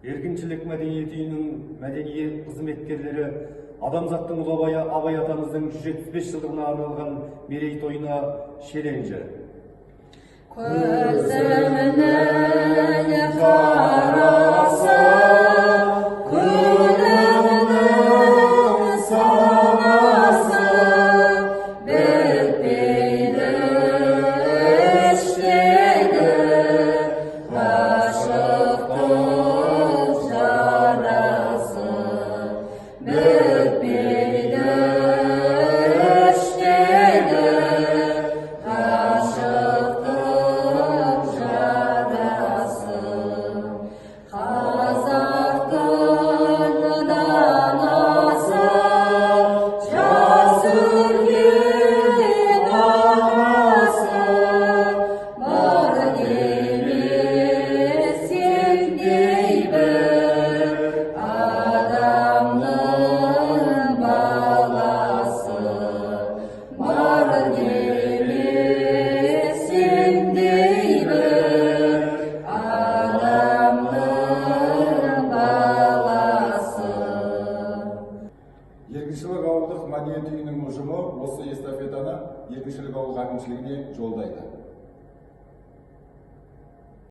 Еркіншілік мәдениет үйінің мәдениет қызметкерлері адамзаттың ұлы Абайы, Абай атамыздың 175 жылдығына арналған мерейтойына челленджі. Көзімнің қарасы, көлімнің сағасы, бітпейді іштегі ғашықтық жарасы, бітпейді іштегі ғашықтық жарасы. Қазақтың данасы, жас үлкен ағасы, бар емес сендей бір адамның баласы, бар емес сендей бір адамның баласы. Еркіншілік ауылдық мәдениет үйінің ұжымы осы эстафетаны Еркіншілік ауылдық әкімшілігіне жолдайды.